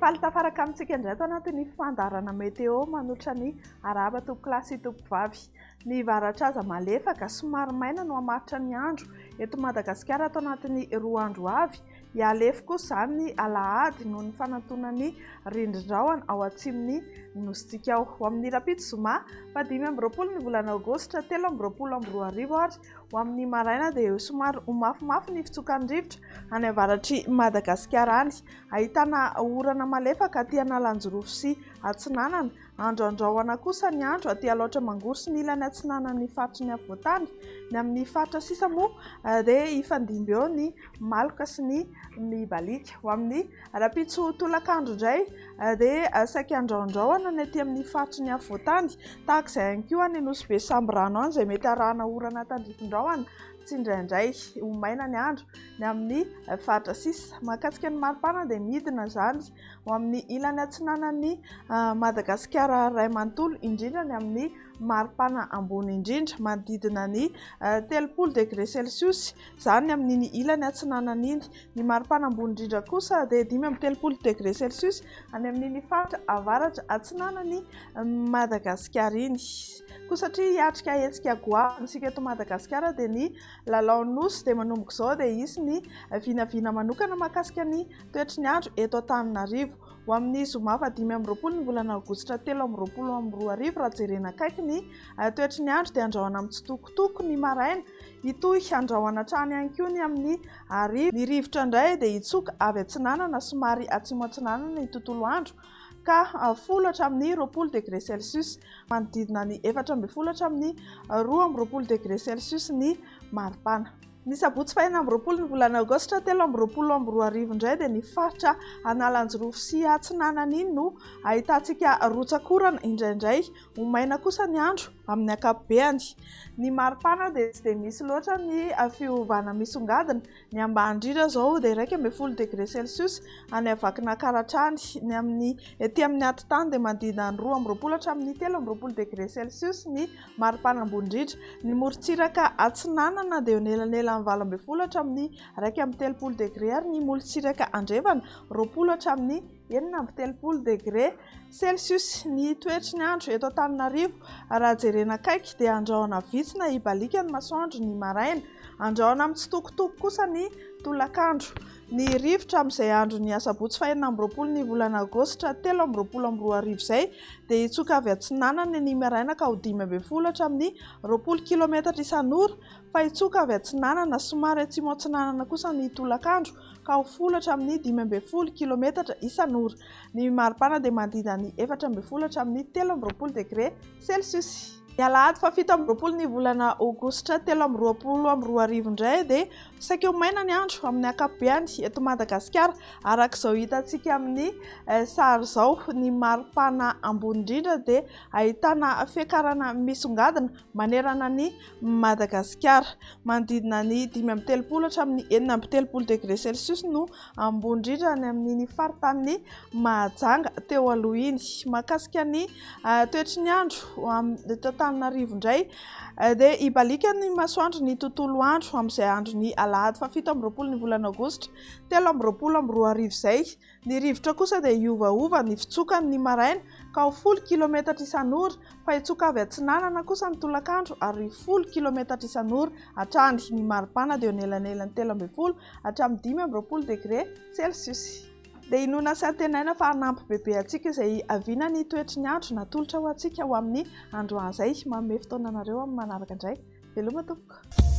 Faly tafaraka amintsika indray ato anatin'ny fandaharana météo manolotra ny arahaba tompokolahy sy tompokovavy. Ny varatraza malefaka somary maina no hamaritra ny andro eto Madagasikara ato anatin'ny roa andro avy. Hihalefy kosa izany ny alahady noho ny fanantonan'ny rindrin-drahona ao atsimon'ny nosintsika ao. Ho amin'ny rahampitso zoma faha 25 ny volana aogositra 2023 ary ho amin'ny maraina dia somary ho mafimafy ny fitsokan'ny rivotra any avaratr'i Madagasikara any. Ahitana orana malefaka aty Analanjirofo sy Atsinanana. Androandrahona kosa ny andro aty Alaotra Mangoro sy ny ilany atsinanan'ny faritry ny afovoantany. Ny amin'ny faritra sisa moa dia hifandimby eo ny maloka sy ny mibaliaka. Ho amin'ny rahampitso tolakandro indray dia saika andraondrahona ny aty amin'ny faritry ny afovoantany. Tahaka izay ihany koa any Nosy Be Sambirano any izay mety arahana orana tandrifin-drahona tsindraindray. Ho maina ny andro ny amin'ny faritra sisa. Mahakasika ny maripana dia midina izany ho amin'ny ilany atsinanan'i Madagasikara iray manontolo, indrindra ny amin'ny maripana ambony indrindra, manodidina ny 30 degré celsius izany ny amin'iny ilany atsinanana iny. Ny maripana ambony indrindra kosa dia 35 degré celsius any amin'iny faritra avaratra atsinanan'i Madagasikara iny. Koa satria hiatrika hetsika goavana isika eto Madagasikara dia ny lalao nosy dia manomboka izao dia hisy ny vinavina manokana mahakasika ny toetry ny andro eto Antananarivo. Ho amin'ny zoma faha 25 ny volana aogositra 2023 raha jerena akaiky ny toetry ny andro dia andrahona mitsitokotoko ny maraina, hitohy andrahona hatrany ihany koa ny amin'ny hariva. Ny rivotra indray dia hitsoka avy atsinanana somary atsimo atsinanana ny tontolo andro ka 10 hatramin'ny 20 degré celsius, manodidina ny 14 hatramin'ny 22 degré celsius ny maripana. Ny sabotsy faha 26 ny volana aogositra 2023 indray dia ny faritra Analanjirofo sy Atsinanana iny no ahitantsika rotsak'orana indraindray. Ho maina kosa ny andro amin'ny ankapobeany. Ny maripana dia tsy dia misy loatra ny fiovana misongadina. Ny ambany indrindra izao dia 11 degré celsius any Vakinankaratra any. Ny amin'ny ety amin'ny atitany dia manodidina ny 22 hatramin'ny 23 degré celsius ny maripana ambony indrindra. Ny morontsiraka atsinanana dia eo anelanelan'ny 18 hatramin'ny 31 degré ary ny morontsiraka andrefana 20 hatramin'ny 36 degré celsius. Ny toetry ny andro eto Antananarivo raha jerena akaiky dia andrahona vitsy na hibaliaka ny masoandro ny maraina. Andrahona mitsitokotoko kosa ny tolakandro. Ny rivotra amin'izay andron'ny asabotsy faha 26 ny volana aogositra 2023 izay dia hitsoka avy atsinanana ny maraina ka ho 15 hatramin'ny 20 kilometatra isan'ora fa hitsoka avy atsinanana somary atsimo atsinanana kosa ny tolakandro ka ho 10 hatramin'ny 15 kilometatra isan'ora. Ny maripana dia manodidina ny 14 hatramin'ny 23 degré celsius. Ny alahady faha 27 ny volana aogositra 2023 indray dia saika ho maina ny andro amin'ny ankapobeany eto Madagasikara. Araka izao hitantsika amin'ny sary izao, ny maripana ambony indrindra dia ahitana fiakarana misongadina manerana ny Madagasikara. Manodidina ny 35 hatramin'ny 36 degré celsius no ambony indrindra any amin'iny faritanin'i Mahajanga teo aloha iny. Mahakasika ny toetry ny andro eto Antananarivo indray dia hibaliaka ny masoandro ny tontolo andro amin'izay andron'ny alahady faha 27 ny volana aogositra 2023 izay. Ny rivotra kosa dia hiovaova ny fitsokany ny maraina ka ho 10 kilometatra isan'ora fa hitsoka avy atsinanana kosa ny tolakandro ary 10 kilometatra isan'ora hatrany. Ny maripana dia eo anelanelan'ny 13 hatramin'ny 25 degré celsius. Dia inoana sy antenaina fa hanampy bebe antsika izay haviana ny toetry ny andro natolotra ho antsika ho amin'ny androany izay. Manome fotoana anareo amin'ny manaraka indray. Veloma tompoko.